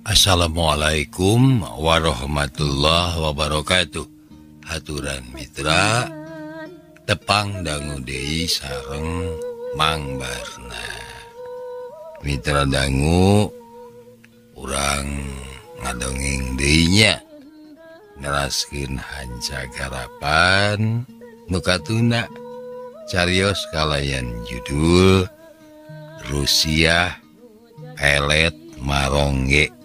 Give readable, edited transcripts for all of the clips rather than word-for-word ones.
Assalamualaikum warahmatullahi wabarakatuh. Haturan mitra tepang dangu deui sareng Mang Barna. Mitra dangu urang ngadongeng deui nya, neraskeun hanca garapan nu katunda carios kalayan judul Rusiah Pelet Marongge.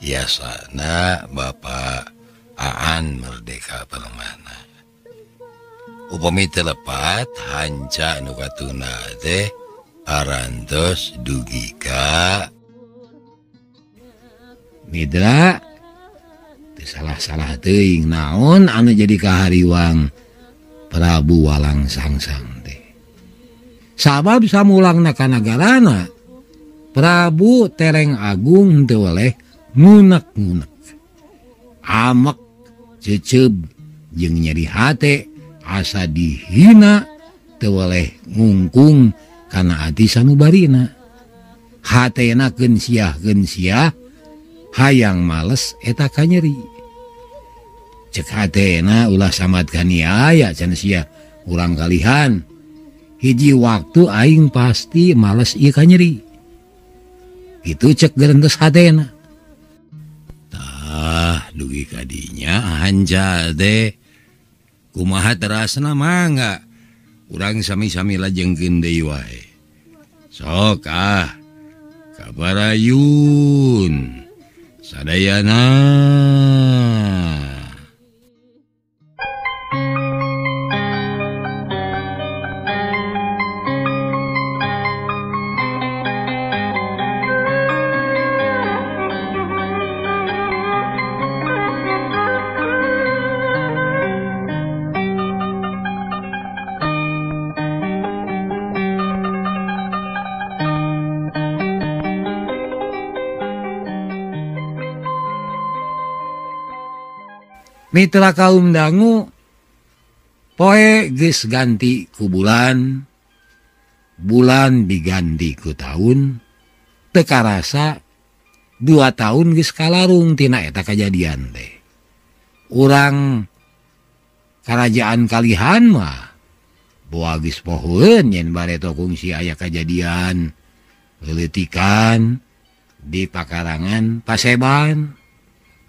Yasana Bapak Aan Merdeka Permana. Upami telepat hanca nu katuna teh parantos dugi ka Mitra teu salah-salah teuing naon anu jadi kahariwang Prabu Walang Sangsang teh. Sabab samulangna ka nagarana Prabu Tereng Agung teu weleh ngunek-ngunek, amek ceceb jeung nyeri hate asa dihina teu weleh ngungkung kana ati sanubarina. Hatena keun siah hayang males eta kanyeri. Cek hatena ulah samad kaniaya cenah sia urang kalihan. Hiji waktu aing pasti males ieu kanyeri. Kitu cek gerentes hatena. Dugi kadinya hanca teh kumaha terasna mangga urang sami-sami lajengkeun deui wae. Sok ah kabarayun sadayana. Mitra kaum dangu poe geus ganti ku bulan, bulan diganti ku taun, teu karasa 2 tahun geus kalarung tina eta kajadian teh. Urang karajaan kalihan mah boa geus pohoeun yen bareto kungsi aya kajadian leuleutikan di pakarangan paseban.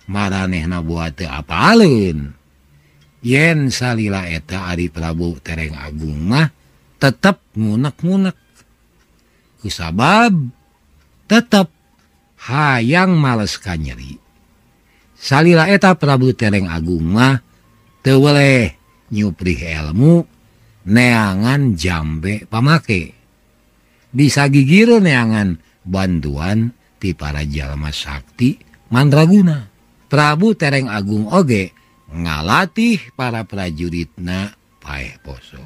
Maranehna buat teu apaleun yen salila eta Ari Prabu Tereng Agung mah tetep ngunek-ngunek kusabab tetep hayang males ka nyeri. Salila eta Prabu Tereng Agung mah teu weleh nyuprih elmu neangan jambe pamake, bisa gigir neangan bantuan ti para jalma sakti mandraguna. Prabu Tereng Agung oge ngalatih para prajuritna paeh poso.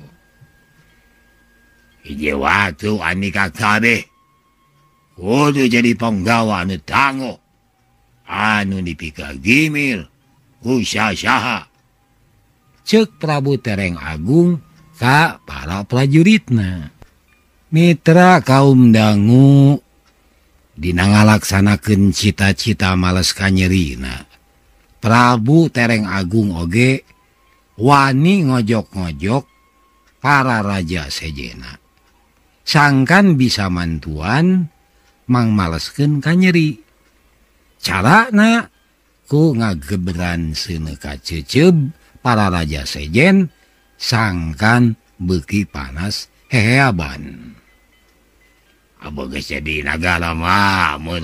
Hiji waktu anika kabeh kudu jadi penggawa anu tangguh, anu dipikagimil ku saha. Ceuk Prabu Tereng Agung ka para prajuritna. Mitra kaum dangu dina ngalaksanakeun cita-cita males kanyerina, Prabu Tereng Agung oge wani ngojok-ngojok para raja sejena. Sangkan bisa mantuan mangmaleskeun kanyeri. Carana ku ngageberan seuneu kaceceub para raja sejen sangkan beuki panas heheaban. Abah geus jadi nagara mah mun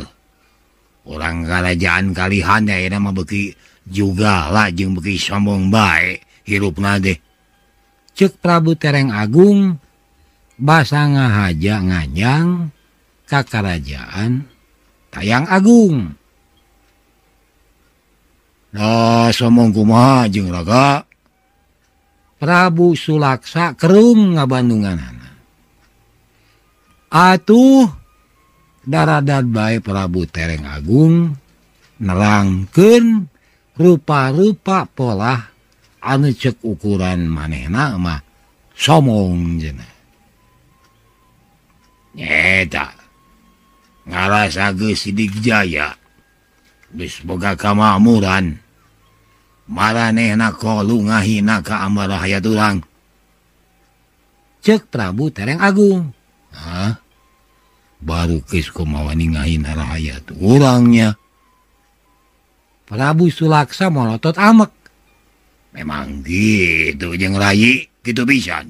urang karajaan kalihan ayeuna mah beuki juga lah jeung beuki sombong bae hirupna teh. Ceuk Prabu Tereng Agung basa ngahaja nganyang ka karajaan Tayang Agung. Nah sombong kumaha jeung raga? Prabu Sulaksa kerung ngabandunganana. Atuh daradad bae Prabu Tereng Agung nerangkeun rupa-rupa polah anu ceuk ukuran manehna mah somong cenah. Nyeta ngarasa geus sidik jaya. Geus boga kamakmuran. Maranehna kolu ngahina ka amarahayat urang. Cek Prabu Tereng Agung. Hah? Baru geus kumaha wani ngahina rahayat urangnya. Prabu Sulaksa molotot amek. Memang gitu jeung rayi, gitu pisan.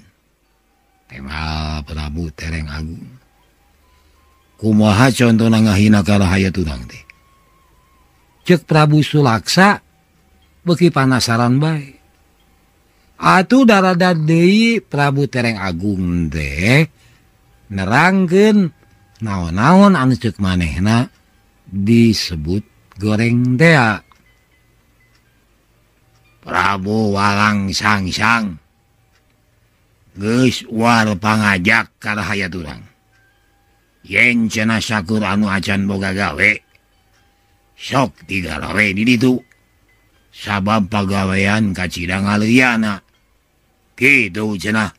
Temal Prabu Tereng Agung. Kumaha contona ngahina ka rahayat urang teh? Cek Prabu Sulaksa beuki panasaran bae. Atuh darada deui Prabu Tereng Agung teh nerangkeun naon-naon anu ceuk manehna disebut goreng tea. Prabu Walang Sangsang geus war pangajak ka rahayat urang. Yen cenah sakur anu acan boga gawe sok digarawe di ditu. Sabab pagawean kacida ngaleuyana. Kitu cenah.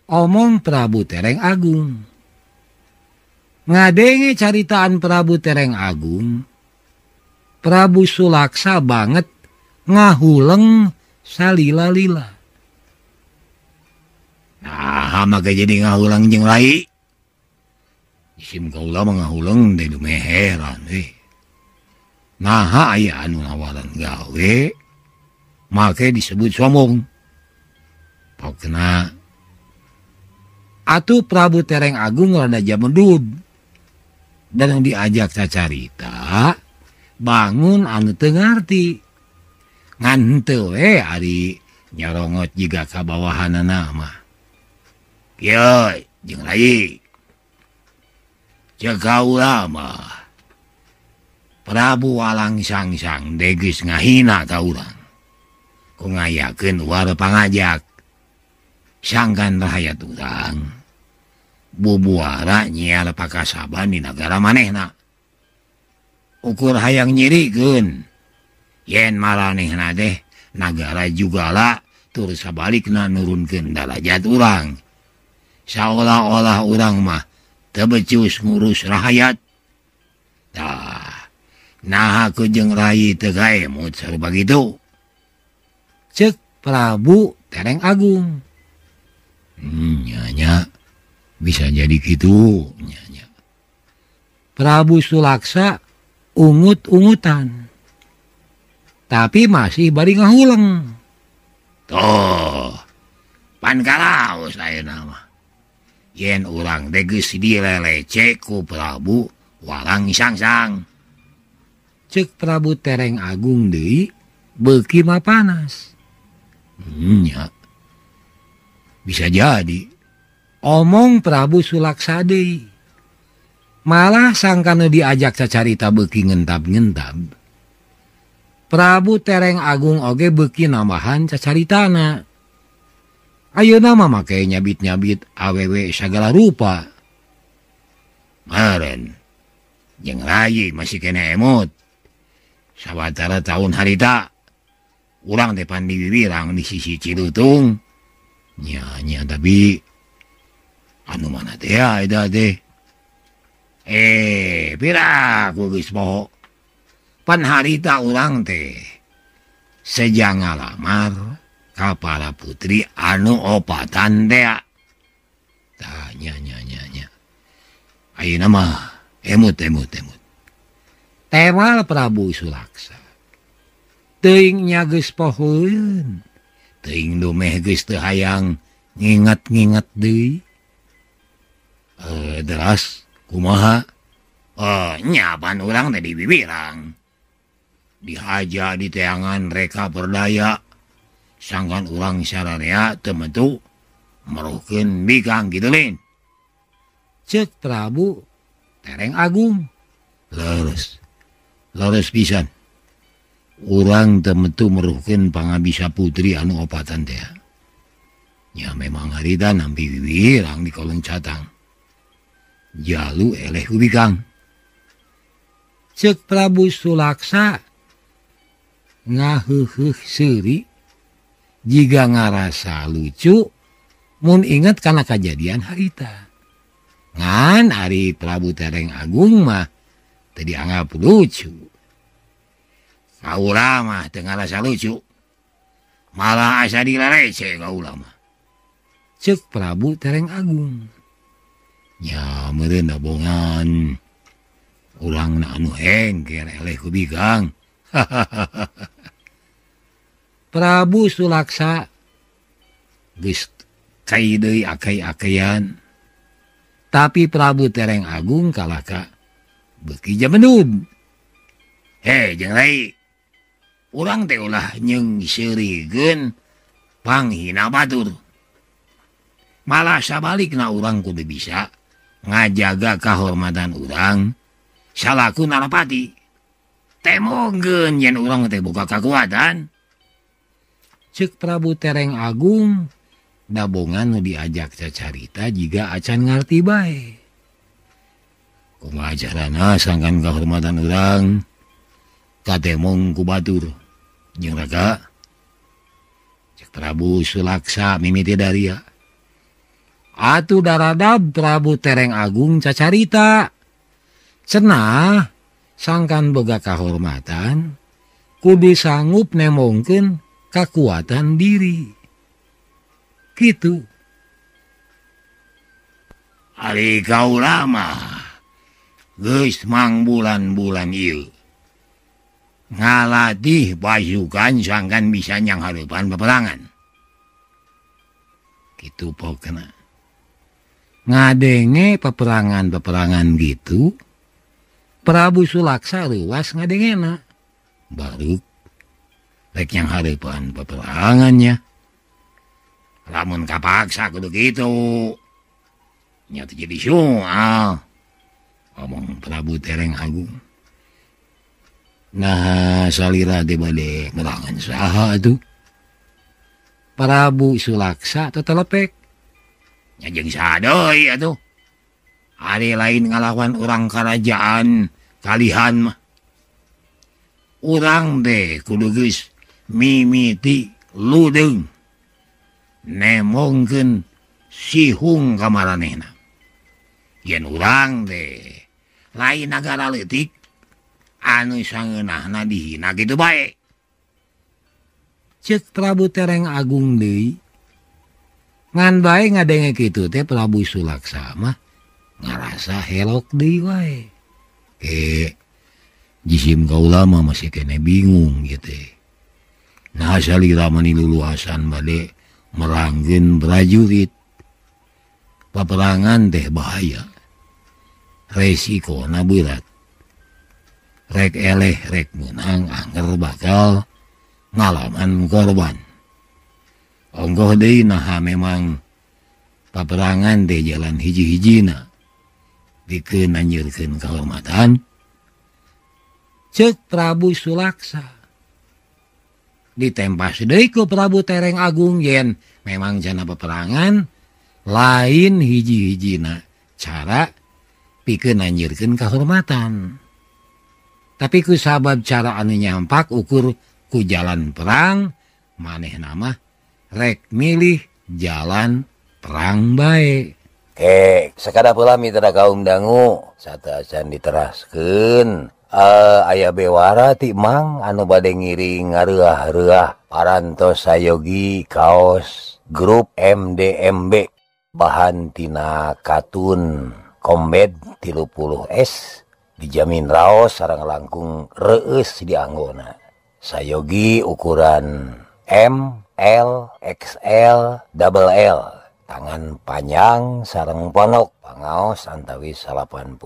Omong Prabu Tereng Agung. Ngadenge caritaan Prabu Tereng Agung, Prabu Sulaksa banget ngahuleng salila-lila. Nah, make jadi ngahuleng jeung rai. Isim kaula mah ngahuleng teh dumeheran euy. Naha aya anu nawaran gawe make disebut sombong. Pokna atuh Prabu Tereng Agung rada jamedud. Dan diajak cacarita bangun anu teu ngarti. Ngan henteu we ari nyorongot jiga ka bawahanana mah. Kieu jeung rai. Ceuk kaula mah Prabu Walang Sangsang geus ngahina ka urang. Ku ngayakeun war pangajak. Sangkan rahayat urang bubuara nyiar pakasaban di nagara manehna. Ukur hayang nyirikeun yen maranehna teh nagara jugala tur sabalikna nurunkeun darajat urang. Saolah-olah urang mah teu becus ngurus rahayat. Tah, naha ku jeung rai teu kaemut sarua kitu. Ceuk Prabu Tereng Agung. Nya bisa jadi gitu nya. Prabu Sulaksa ungut-ungutan. Tapi masih bari ngahuleng. Tuh, pan karaos ayeuna mah. Yen urang teh geus dilelece ku Prabu Walang Sangsang. Ceuk Prabu Tereng Agung deui beuki mah panas. Nya. Bisa jadi. Omong Prabu Sulaksa deui. Malah sangkana diajak cacarita beuki ngentab-ngentab. Prabu Tereng Agung oge beuki nambahan cacaritana. Ayeuna mah make nyabit-nyabit awewe sagala rupa. Maren jeung rayi masih kene emut. Sawatara tahun harita urang teh pan diwiwirang di sisi Cilutung. Nya tapi anu mana teh ya eta teh. Pira ku geus poho. Pan harita urang teh seja ngalamar ka para putri anu opatan teh. Tah nya. Ayeuna mah emut. Temal Prabu Sulaksa. Teuing nya geus pohoeun. Teuing dumeh geus teu hayang nginget-nginget deui. Deras kumaha? Nyapan urang teh diwiwirang. Dihaja di teangan reka berdaya. Sangkan urang sararea teu metu meruhkeun bikang kitu lain. Ceuk Prabu Tereng Agung. Leres pisan. Urang teu metu meruhkeun pangabisa putri anu opatan teh. Nya memang harita nampi wiwirang di kolong catang. Jalu eleh ku bikang. Ceuk Prabu Sulaksa ngaheuheuh seuri jiga ngarasa lucu mun inget kana kajadian harita. Ngan ari Prabu Tereng Agung mah teu dianggap lucu. Kaula mah teu ngarasa lucu. Malah asa dilarece kaula mah. Ceuk Prabu Tereng Agung. Nya meureun dabongan. Urang na anu hengker eleh ku bigang. Prabu Sulaksa geus kai deui akay-akayan. Tapi Prabu Tereng Agung kalah ka beuki jamendud. Hei jeung rai. Urang teh ulah nyeungseurikeun panghina batur. Malah sabalikna urang kudu bisa ngajaga kahormatan urang salaku narapati. Temongkeun yen urang teh boga kakuatan. Ceuk Prabu Tereng Agung dabongan nu diajak cacarita jiga acan ngarti bae. Kumaha carana sangkan kahormatan urang katemong ku batur. Jeung raga Cek Prabu Sulaksa mimiti daria. Atuh daradab Prabu Tereng Agung cacarita. Cenah sangkan boga kahormatan kudu sanggup nemongkeun kakuatan diri. Kitu. Ari kaula mah geus mangbulan-bulan ieu ngalatih pasukan sangkan bisa nyang hareupan peperangan. Kitu pokna. Ngadenge peperangan-peperangan gitu, Prabu Sulaksa leuwas ngadengena. Baru rek yang hareupan peperangannya. Lamun kapaksa kudu kitu. Nya teu jadi soal. Omong Prabu Tereng Agung. Nah, salira teh bade merangan saha atuh? Prabu Sulaksa tetelepek. Nya jeung saha deui atuh? Ari lain ngalawan urang karajaan kalihan mah. Urang teh kudu geus mimiti ludeung nemongkeun sihung ka maranehna. Yen urang teh lain nagara leutik anu sangeunahna dihina kitu bae. Ceuk Prabu Tereng Agung deui. Ngan bae ngadenge kitu teh Prabu Sulaksa mah ngarasa helok deui wae. Ke jisim kaula mah masih kene bingung ieu teh. Nah salira mani luluasan bade merangkeun prajurit. Paperangan teh bahaya. Resikona berat. Rek eleh rek menang angger bakal ngalaman korban. Onggoh deui naha memang paperangan teh jalan hiji-hijina pikeun nanjeurkeun kahormatan. Ceuk Prabu Sulaksa. Ditempas deui ku Prabu Tereng Agung yen memang jana peperangan lain hiji-hijina cara pikeun nanjeurkeun kahormatan. Tapi ku sabab cara anu nyampak ukur ku jalan perang manehna mah rek milih jalan perang bae. Sekadar pula mitra kaum dangu sateuacan diteraskeun. Aya bewara ti Mang anu bade ngiring ngareuah-reuah parantos sayogi kaos grup MDMB bahan tina katun Kombed 30S dijamin raos sareng langkung reueus dianggona. Sayogi ukuran M, L, XL, double L. Tangan panjang sareng ponok pangaos antawis 80.000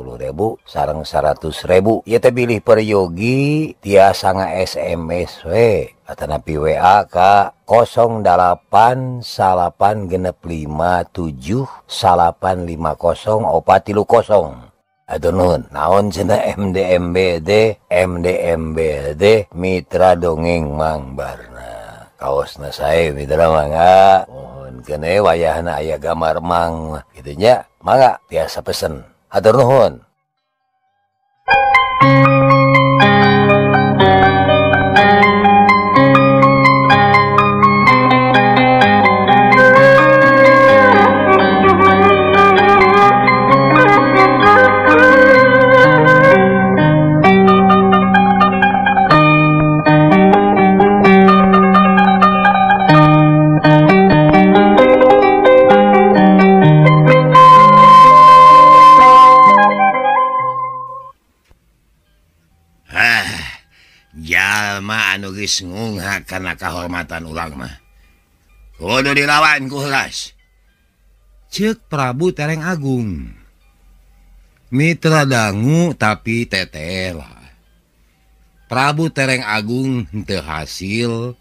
sareng 100.000. Ieu teh bilih peryogi tiasa nga-SMS we atanapi WA ka 08 9 6 5 7 8 5 0 4 3 0. Aduh nuhun, naon cenah MDMB teh? MDMB teh Mitra Dongeng Mang Barna. Kaosna sae mitra mangga. Mohon kene wayahna aya gambar Mang kitu nya. Mangga tiasa pesen. Hatur nuhun. Ah, jalma anu geus ngunghak kana kahormatan urang mah kudu dilawan ku heuras. Ceuk Prabu Tereng Agung. Mitra dangu tapi tetela. Prabu Tereng Agung henteu hasil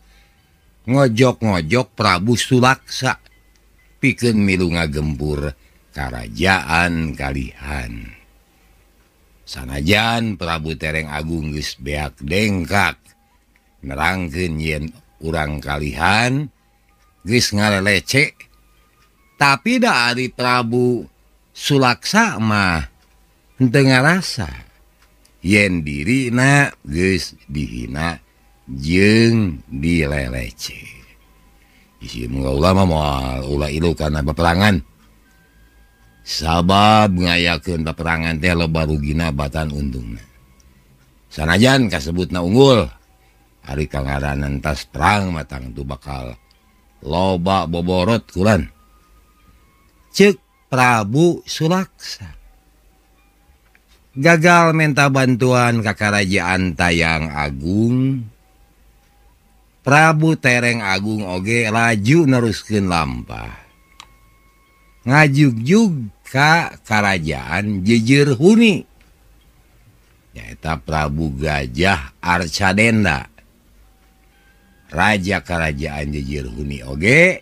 ngojok-ngojok Prabu Sulaksa pikeun milu ngagempur karajaan Kalihan. Sanajan Prabu Tereng Agung geus beak dengkak nerangkeun yen urang Kalihan geus ngalelece, tapi da ari Prabu Sulaksa mah henteu ngarasa yen dirina geus dihina jeung dilelece. Isi ulah mah moal ulah ilu kana peperangan. Sabab ngayakeun peperangan teh loba rugina batan untungna. Sanajan kasebutna unggul, ari kangaranan tas perang mah tangtu bakal loba boborot kulan. Ceuk Prabu Sulaksa. Gagal minta bantuan ka Karajaan Tayang Agung, Prabu Tereng Agung oge laju neruskeun lampah. Ngajugjug ka Karajaan Jejer Huni, nyaeta Prabu Gajah Arcadenda. Raja Karajaan Jejer Huni oge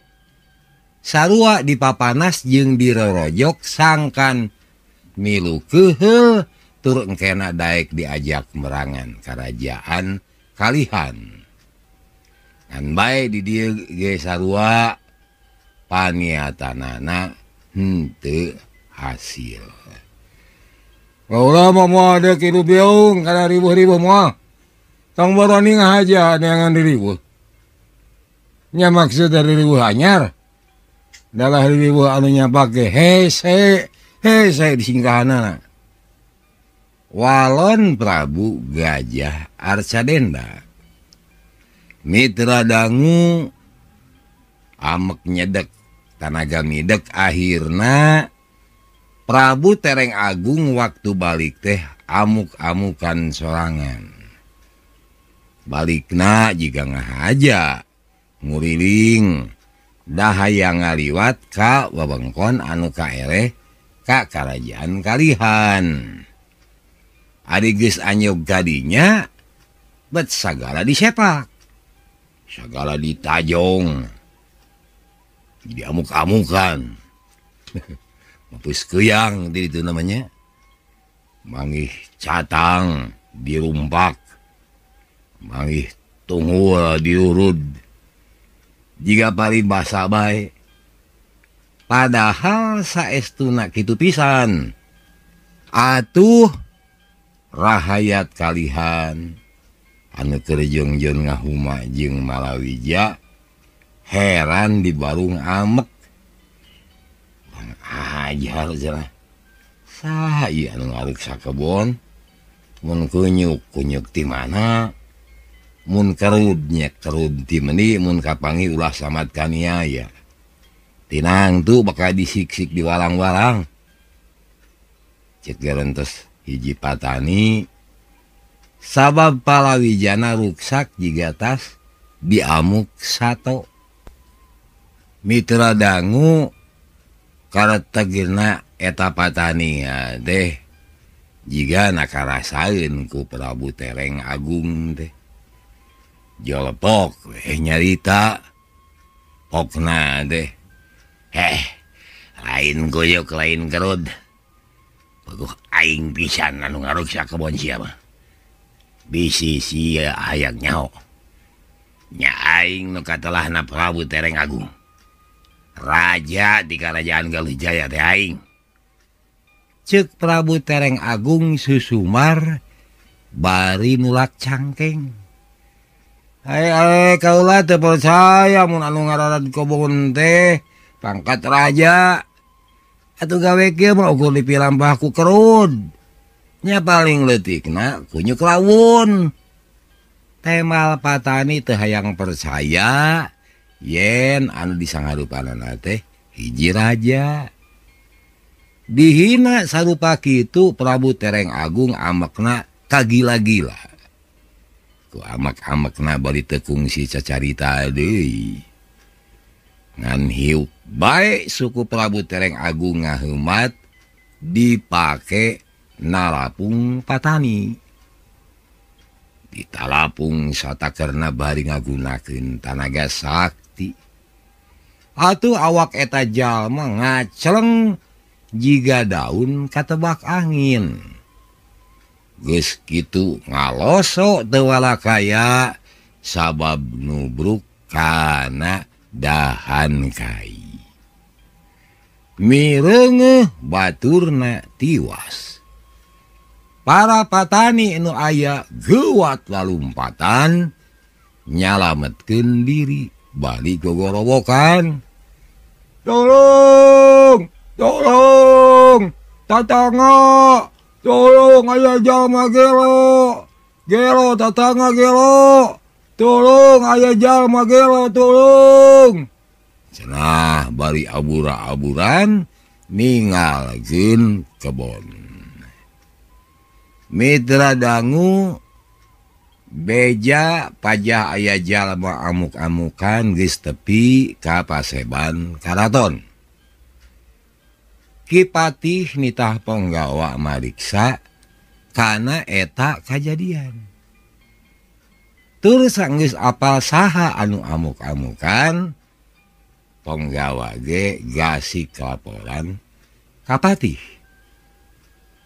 sarua dipapanas jeung dirorojok sangkan milu keuheul tur engkena daek diajak merangan Karajaan Kalihan. Ngan bae di dieu ge sarua paniatanana henteu hasil. Ulah mah moal deuk hidup beung kana ribuh-ribuh moal. Tong boroni ngahaja neangan diribuh. Nya maksud dari ribuh anyar. Dalah ribuh anu nyapak ge hese hese disingkahanana. Walon Prabu Gajah Arcadenda. Mitra dangu amek nyedek tanaga midek, akhirna Prabu Tereng Agung waktu balik teh amuk-amukan sorangan. Balikna jiga ngahaja nguriling dahaya ngaliwat ka wewengkon anu kaereh ka Karajaan Kalihan. Ari geus anyog kadinya bet sagala disepak, sagala ditajong, diamuk-amukan. Mapus keyang di itu namanya. Mangih catang dirumpak, mangih tunggul diurud, jika paribasa bae. Padahal saestuna kitu pisan. Atuh rahayat Kalihan anu keur jeungjeun ngahuma jeung Malawija heran di barung amek. Urang ajar cenah. Saha ieu anu ngaruksa kebon? Mun kunyuk kunyuk ti mana? Mun kerud nya kerud ti meuni, mun kapangi ulah samad kaniaya. Tinang tuh bakal disiksik di walang-walang. Cek gerentes hiji patani sabab Palawijana ruksak jiga tas diamuk sato. Mitra dangu karetegirna eta patani teh jiga nakarasaeun ku Prabu Tereng Agung teh. Jolepok weh nyarita pokna teh. Heh, lain goyok lain kerud. Baguh aing pisan anu ngaruksa kebon sia mah. Bisi sia hayang nyaho. Nya aing nu katelahna Prabu Tereng Agung. Raja di Kerajaan Galuh Jaya teh aing. Ceuk Prabu Tereng Agung susumar bari nulak cangkeng. Hai kaula teu percaya mun anu ngararan kobon teh pangkat raja. Atuh gawe kieu mah ukur dipilampah ku kerud. Nya paling leutikna kunyuk lawun. Temal patani teu hayang percaya yen anu disangharupanana teh hiji raja. Dihina sarupa kitu Prabu Tereng Agung amekna kagila-gila. Ku amak-amakna bari teu kungsi cacarita deui. Ngan hiuk bae suku Prabu Tereng Agung ngaheumat dipake nalapung patani. Ditalapung satakerna bari ngagunakeun tanaga sakti. Atuh awak eta jalma ngaceleng jiga daun katebak angin. Geus kitu ngaloso teu walakaya sabab nubruk kana dahan kai. Mireungeuh baturna tiwas. Para patani nu aya geuwat lalumpatan nyalametkeun diri bali gogorowokan. Tolong, tolong, tatangga, tolong aya jalma gelo, gelo tatangga gelo, tolong aya jalma gelo, tolong. Cenah bari abura-aburan ningalkeun kebon. Mitra dangu beja pajah aya jalma amuk-amukan geus tepi ka paseban karaton. Ki Patih nitah ponggawa mariksa kana eta kajadian. Tur sanggeus apal saha anu amuk-amukan, ponggawa ge gasik laporan ka Patih.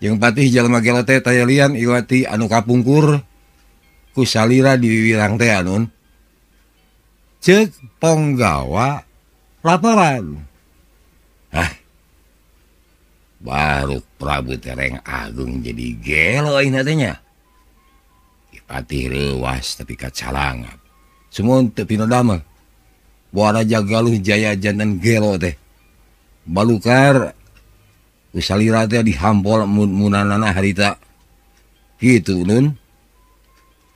Jeung Patih jalma gelo teh taya lian iwati anu kapungkur ku salira di wiwirang teh anun. Ceuk ponggawa laporan. Hah. Baru Prabu Tereng Agung jadi gelo ayeuna teh nya. Ki Patih reuwas tapi kacalangap. Sumuhun teu pinodamel. Boa Raja Galuh Jaya janten gelo teh. Balukar ku salira teh dihampol mun-munanana harita. Kitu nun.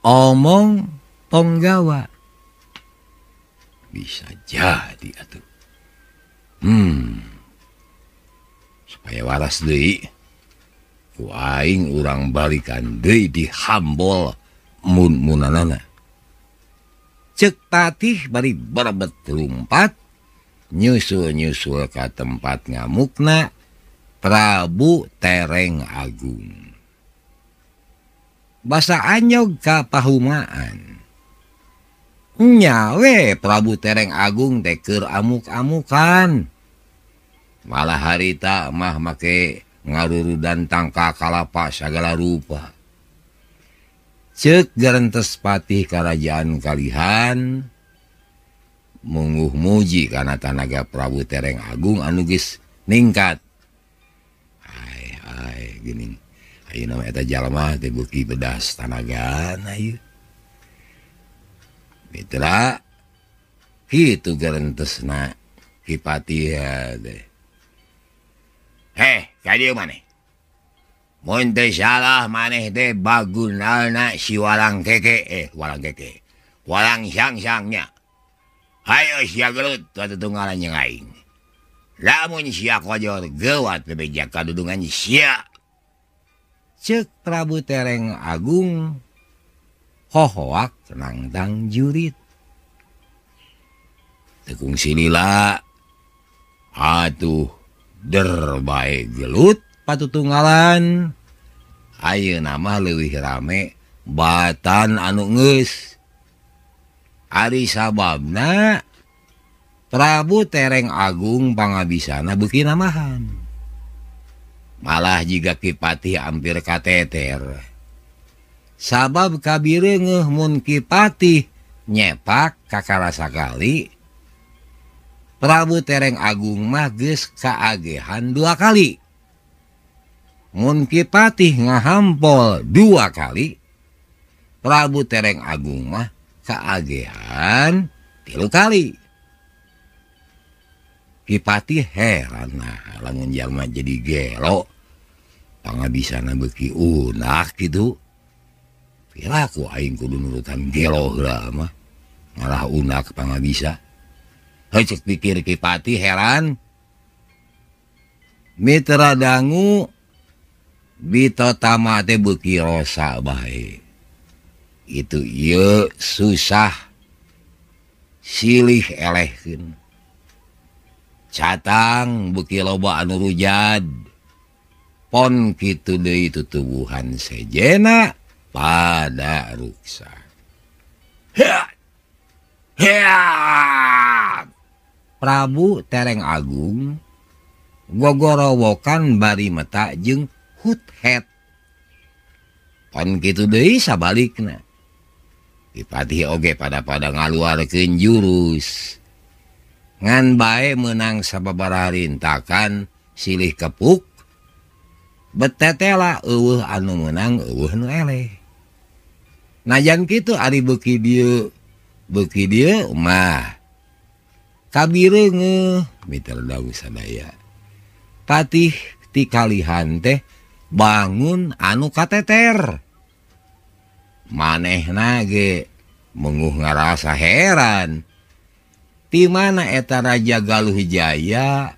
Omong ponggawa. Bisa jadi atuh. Supaya waras deui ku aing urang balikan deui dihambol mun-munanana. Ceuk Patih bari berebet lumpat nyusul-nyusul ka tempat ngamukna Prabu Tereng Agung. Basa anyog ka pahumaan. Nyawe Prabu Tereng Agung teh keur amuk-amukan. Malah harita mah make ngarurudan tangka kalapa sagala rupa. Ceuk gerentes Patih karajaan kalihan munguh muji kana tanaga Prabu Tereng Agung anu geus ningkat. Ai ai geuning. Ayeuna mah eta jalma teh beuki bedas tanagana ieu. Mitra kitu gerentesna Ki Patih teh. Heh, ka dieu maneh. Mun teu salah maneh teh bagunalna si walang keke, walang keke. Walang sang-sangnya. Hayo sia gelut tutunggalan jeung aing. Lamun sia kojor geuwat bebeja kadudungan sia. Ceuk Prabu Tereng Agung hohoak nangtang jurit. Teu kungsi lila. Atuh der bae gelut patutunggalan. Ayeuna mah leuwih rame batan anu geus. Ari sababna Prabu Tereng Agung pangabisana beuki namahan. Malah jiga Ki Patih hampir kateter. Sabab kabireungeuh mun Ki Patih nyepak kakara sakali, Prabu Tereng Agung mah geus kaagehan dua kali. Mun Ki Patih ngahampol dua kali, Prabu Tereng Agung mah kaagehan 3 kali. Ki Patih heran nah lamun jalma jadi gelo pangabisana beuki unak kitu. Piraku aing kudu nurutan gelo heula mah malah unak pangabisa. Heuh ceuk pikir Ki Patih heran. Mitra dangu Bitotama teh beuki rosa bae. Itu ieu susah silih elehkeun. Catang beuki loba anu rujad. Pon kitu deui tutuwuhan sejena pada ruksak. Prabu Tereng Agung gogorowokan bari meta jeung huthet. Pon kitu deui sabalikna. Dipatih oge pada-pada ngaluarkeun jurus. Ngan bae meunang sababaraha rintakan silih kepuk. Betetela eueuh anu meunang eueuh nu eleh. Najan kitu ari beuki dieu mah kabireungeuh mitra daung sadaya. Patih ti kalihan teh bangun anu kateter. Manehna ge menguh ngarasa heran. Ti mana eta Raja Galuh Jaya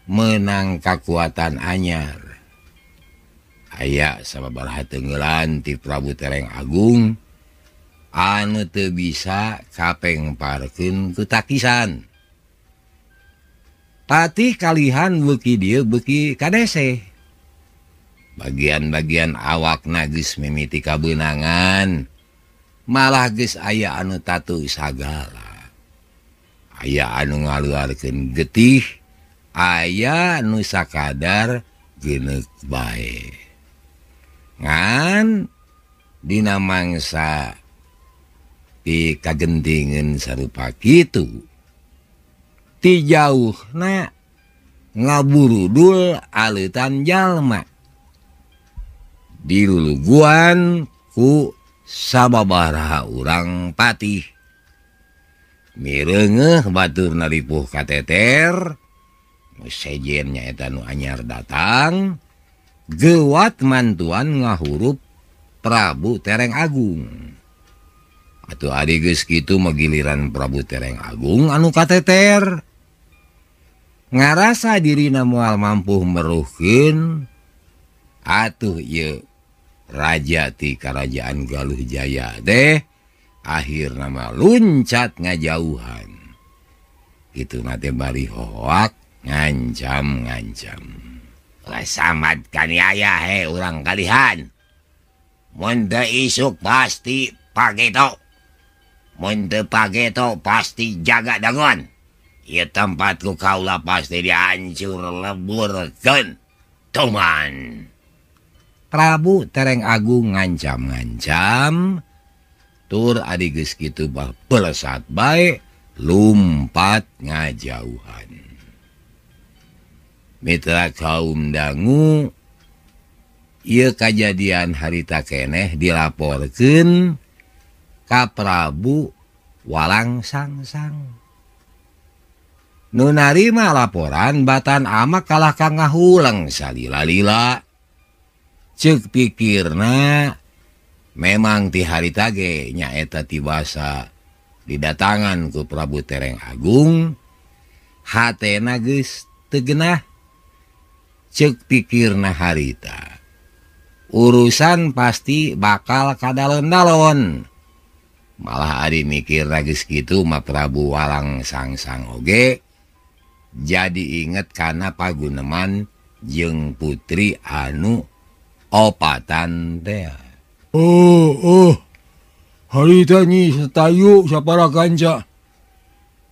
menang kakuatan anyar. Aya sababaraha teungeulan ti Prabu Tereng Agung anu teu bisa kapengparkeun ku takisan. Patih kalihan beuki dieu beuki kadeseh. Bagian-bagian awakna geus mimiti kabeunangan, malah geus aya anu tatu sagala. Aya anu ngaluarkeun getih, aya nu sakadar geuneuk bae. Ngan dina mangsa di kagentingeun sarupa kitu, ti jauhna ngaburudul aleutan jalma. Diluluguan ku sababaraha urang patih. Mireungeuh batur naripuh kateter, nu sejen nyaeta nu anyar datang, gewat mantuan ngahurup Prabu Tereng Agung. Atuh ari geus kitu mah giliran Prabu Tereng Agung anu kateter. Ngarasa dirina moal mampu meruhkeun, atuh ieu raja ti Karajaan Galuh Jaya teh akhirna mah luncat ngajauhan. Kitu na teh bari hoak ngancam-ngancam. Samad kaniaya he urang kalihan. Mun teu isuk pasti pageto. Mun teu pageto pasti jaga dangon. Ieu tempat ku kaula pasti dihancur leburkeun. Tuman. Prabu Tereng Agung ngancam-ngancam, tur adi geus kitu bah belesat bae lumpat ngajauhan. Mitra kaum dangu, ieu kajadian harita keneh dilaporkeun ka Prabu Walang Sangsang. Nu narima laporan batan amak kalah ka ngahuleng salila-lila. Ceuk pikirna memang ti harita ge nyaeta tibasa didatangan ku Prabu Tereng Agung, hatena geus teu genah. Ceuk pikirna harita urusan pasti bakal kadalon-dalon. Malah ari mikirna geus kitu mah Prabu Walang Sangsang oge jadi inget kana paguneman jeung putri anu opatan teh. Oh, harita nyi setayu sapara kanca.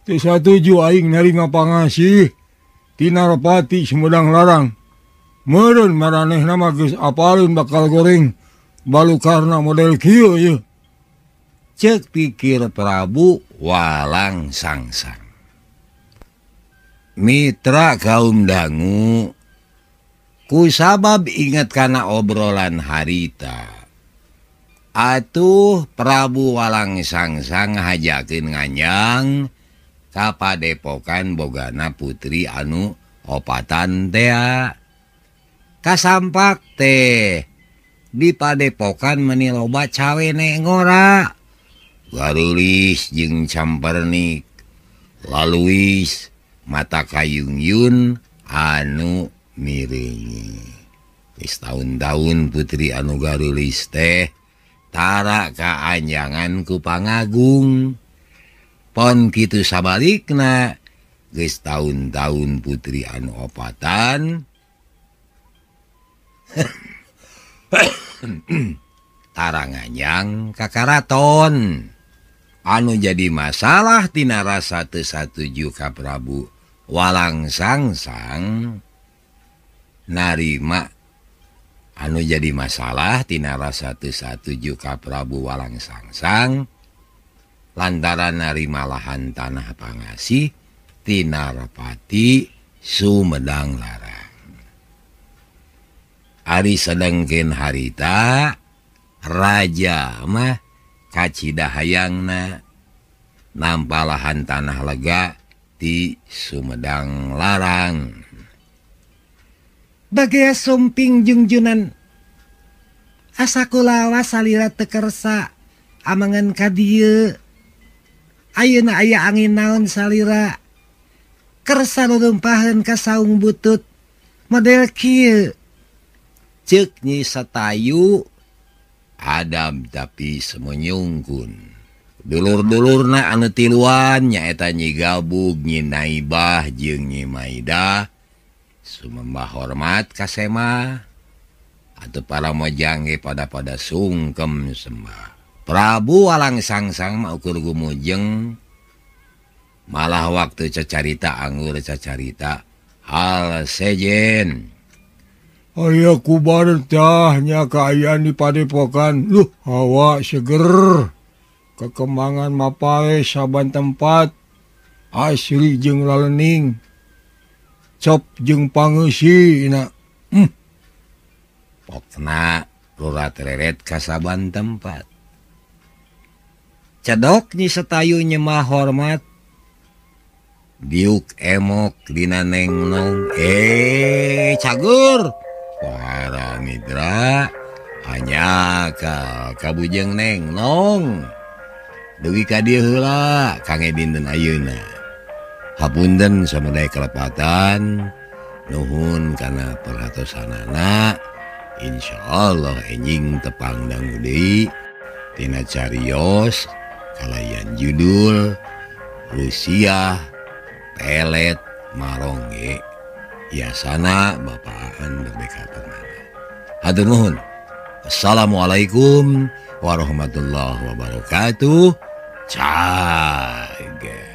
Teu satuju aing narima pangasih ti Narapati Sumedang Larang. Meureun maranehna mah geus apaleun bakal goreng balukarna model kieu ieu. Ceuk pikir Prabu Walang Sangsang. Mitra kaum dangu, ku sabab inget kana obrolan harita, atuh Prabu Walang Sangsang hajakeun nganyang ka padepokan bogana putri anu opatan tea. Kasampak teh di padepokan meni loba cawene ngora, garulis jeung campernik, laluis mata kayungyun anu mireungi. Geus taun-taun putri anu garulis teh Tara kaanjangan ku pangagung. Pon kitu sabalikna geus taun-taun putri anu opatan tara nganjang ka karaton. Anu jadi masalah tina rasa teu satuju ka Prabu Walangsungsang narima anu jadi masalah tina rasa teu satuju ka Prabu Walangsungsang lantaran narima lahan tanah pangasih tina Rapati Sumedang Larang. Ari sedengkeun harita raja mah kacida hayangna nampa lahan tanah lega di Sumedang Larang. Bagea sumping jungjunan asa kulawa salira teu kersa amangan ka dieu. Ayeuna aya angin naon salira kersa lulumpaheun ka saung butut model kieu. Ceuk Nyi Setayu adam tapi semenyungkun. Dulur-dulurna anu tiluan nyaeta Nyi Gabug, Nyi Naibah jeung Nyi Maidah sumembah hormat ka Sema atuh para mojang ge pada-pada sungkem sembah. Prabu Walangsungsang mah ukur gumujeng malah waktu cacarita anggur cacarita hal sejen. Aya kubar tah nya kaayaan di padepokan. Luh, hawa seger. Kekembangan mapae saban tempat. Asri jeung lalening. Cop jeung pangeusi na. Pokna lurat reret ka saban tempat. Cedok Nyi Setayu nyemah hormat. Diuk emok dina nengnong. Cagur. Para mitra hanya ka kabujeng nengnong. Dugi ka dieu heula kangge dinten ayeuna. Hapunten samudaya kelepatan. Nuhun kana perhatosanana. Insyaallah enjing tepang dangu deui tina carios kalayan judul Rusia Pelet Marongge. Yasana Bapaan Merdeka Permana. Hatur nuhun. Assalamualaikum warahmatullahi wabarakatuh. Cage.